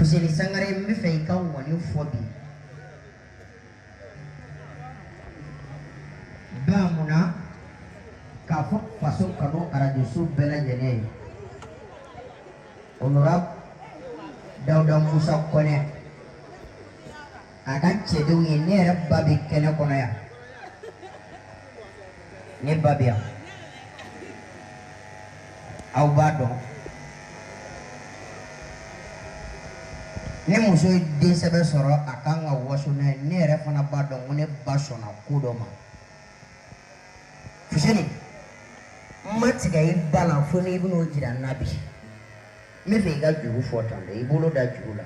Fuseni Sangare, n bɛ fɛ i ka ŋɔni fɔ bi. Ba mun na k'a fɔ Faso Kanu arajoso bɛɛ lajɛlen ye, honorable Dawuda Musa Kɔnɛ a ka cɛdenw ye. Ne yɛrɛ ba bɛ kɛnɛ kɔnɔ yan, ne ba bɛ yan. Aw b'a dɔn ni muso ye den sɛbɛ sɔrɔ, a kan ka waso n'a ye. Ne yɛrɛ fana b'a dɔn ko ne ba sɔnna ko dɔ ma. Fuseni, n ma tigɛ i ba la fo n'i bɛn'o jira n na bi. N bɛ fɛ i ka juru fɔ tan dɛ, i bolo da juru la.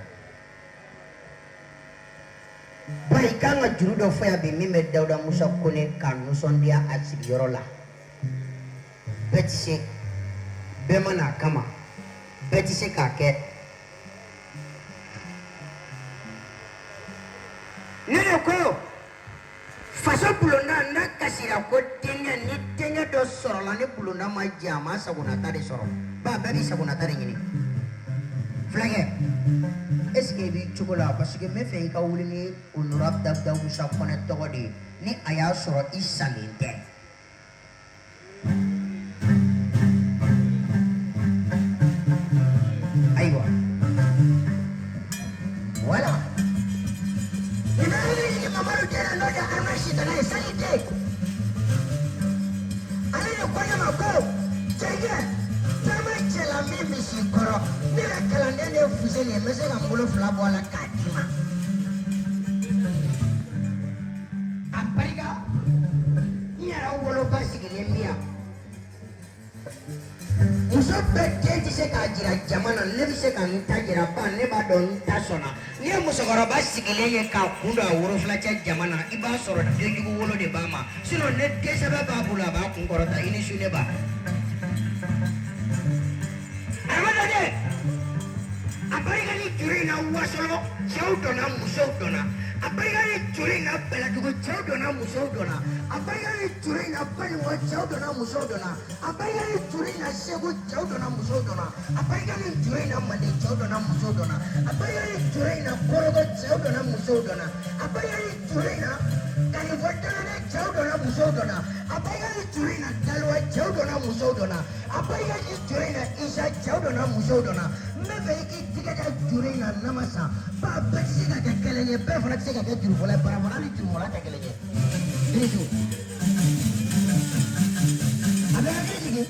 Ba, i kan ka juru dɔ fɔ yan bi min bɛ Dawuda Musa Kone k'a nisɔndiya a sigiyɔrɔ la. Bɛɛ tɛ se, bɛɛ ma n'a kama, bɛɛ tɛ se k'a kɛ. Ne de ko faso bulonda n'a kasira ko denkɛ, ni denkɛ dɔ sɔrɔla ni bulonda ma jɛ, a ma sagonata de sɔrɔ. Ba, bɛɛ b'i sagonata de ɲini. Fulakɛ, est ce que i b'i cogo la? Parce que n bɛ fɛ i ka wuli ni honorable Dawuda Musa Kɔnɛ tɔgɔ de ye, ni a y'a sɔrɔ i salen tɛ. Ayiwa, voilà, nin bɛ hakili jigin Mamadu den na, n'o ye armée sitana ye, sali den. Ale de ko ne ma ko jelikɛ, taama cɛla min misi kɔrɔ, ne yɛrɛ kalanden de ye Fuseni ye, n bɛ se ka n bolo fila bɔ a la k'a d'i ma. A barika, n yɛrɛ woloba sigilen bɛ yan. Muso bɛɛ den tɛ se k'a jira jama na, ne bɛ se ka n ta jira. Ba, ne b'a dɔn n ta sɔnna. N'i ye musokɔrɔba sigilen ye k'a kun don a worofila cɛ jama na, i b'a sɔrɔ denjugu wolo de b'a ma. Sinon ne den sɛbɛ b'a bolo, a b'a kun kɔrɔta. I ni su ne ba. Adamaden, a barika ni juru in na Wasolo, cɛw dɔnna, musow dɔnna. A barika ni juru in na Bɛlɛdugu, cɛw dɔnna, musow dɔnna. A barika ni juru in na Baɲuman, cɛw dɔnna, musow dɔnna. A barika ni juru in na Segu, cɛw dɔnna, musow dɔnna. A barika ni juru in na Manden, cɛw dɔnna, musow dɔnna. A barika ni juru in na Korogo, cɛw dɔnna, musow dɔnna. A barika ni juru in na Kanifɔ Dalone, cɛw dɔnna, musow dɔnna. A barika ni juru in na Daliwa, cɛw dɔnna, musow dɔnna. A barika ni juru in na Isa, cɛw dɔnna, musow dɔnna. N bɛ fɛ i k'i tigɛ da juru in na namasa. Ba, bɛɛ tɛ se ka kɛ kelen ye, bɛɛ fana tɛ se ka kɛ jurufɔla ye. Barafɔla ni jurufɔla tɛ kelen ye. Biritu a bɛ hakili jigin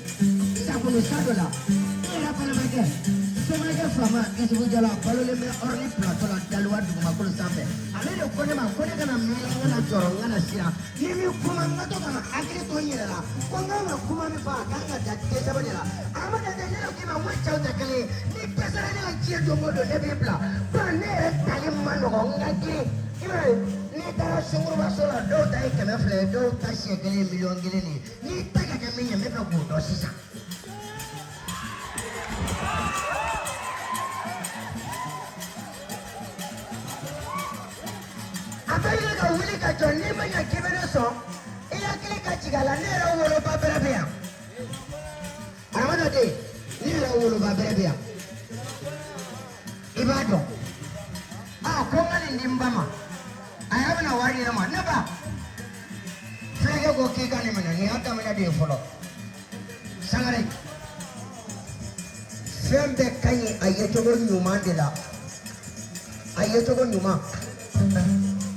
sakolo sa dɔ la, i yɛrɛ balimakɛ somakɛ faama Isufu Jalo, a balolen bɛ Ɔrɔni plateau la, Daliwa dugumakolo sanfɛ. Ale de ko ne ma ko ne kana miiri, n kana jɔrɔ, n kana siran. Ni min kuma, n ka to ka hakili to n yɛrɛ la ko n kan ka kuma min fɔ, a kan ka da dɛsɛ de la. Adamaden, ne k'i ma n ko cɛw tɛ kelen ye. Ni dɛsɛra ne la diɲɛ don o don, ne b'i bila. Ba, ne yɛrɛ tali man nɔgɔn, n ka girin. I m'a ye, n'i taara sunkurubaso la, dɔw ta ye 200 ye, dɔw ta siɲɛ kelen ye miliyɔn 1 de ye. N'i ta ka kɛ min ye, n bɛ fɛ k'o dɔn sisan. A bɛ ɲini ka wuli ka jɔ. N'i ma ɲɛ k'i bɛ ne sɔn, i hakili ka jigin a la. Ne yɛrɛ woloba bɛrɛ bɛ yan. Adamaden, ne yɛrɛ woloba bɛrɛ bɛ yan, i b'a dɔn. Aa, ko n ka nin di n ba ma, a y'a bɛna wari di ne ma. Ne ba, fulakɛ ko k'i ka nin minɛ, nin y'a daminɛ de ye fɔlɔ. Sangare, fɛn bɛɛ ka ɲi a yecogo ɲuman de la, a yecogo ɲuman.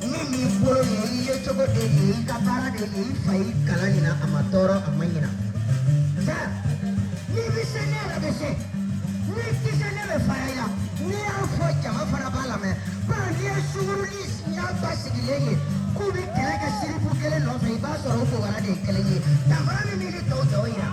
Min b'i bolo nin ye, i yecogo de ye, i ka baara de ye, i fa y'i kalan nin na, a ma tɔɔrɔ, a ma ɲina. Cɛ, n'i bɛ se, ne yɛrɛ bɛ se. N'i tɛ se, ne bɛ fara i la. N'i y'a fɔ, jama fana b'a lamɛn. Bari n'i ye sungurunnin n'a ba sigilen ye k'u bɛ kɛlɛ kɛ siribu kelen nɔfɛ, i b'a sɔrɔ o bobara de ye kelen ye. Danfara min b'i ni tɔw cɛ, o yira.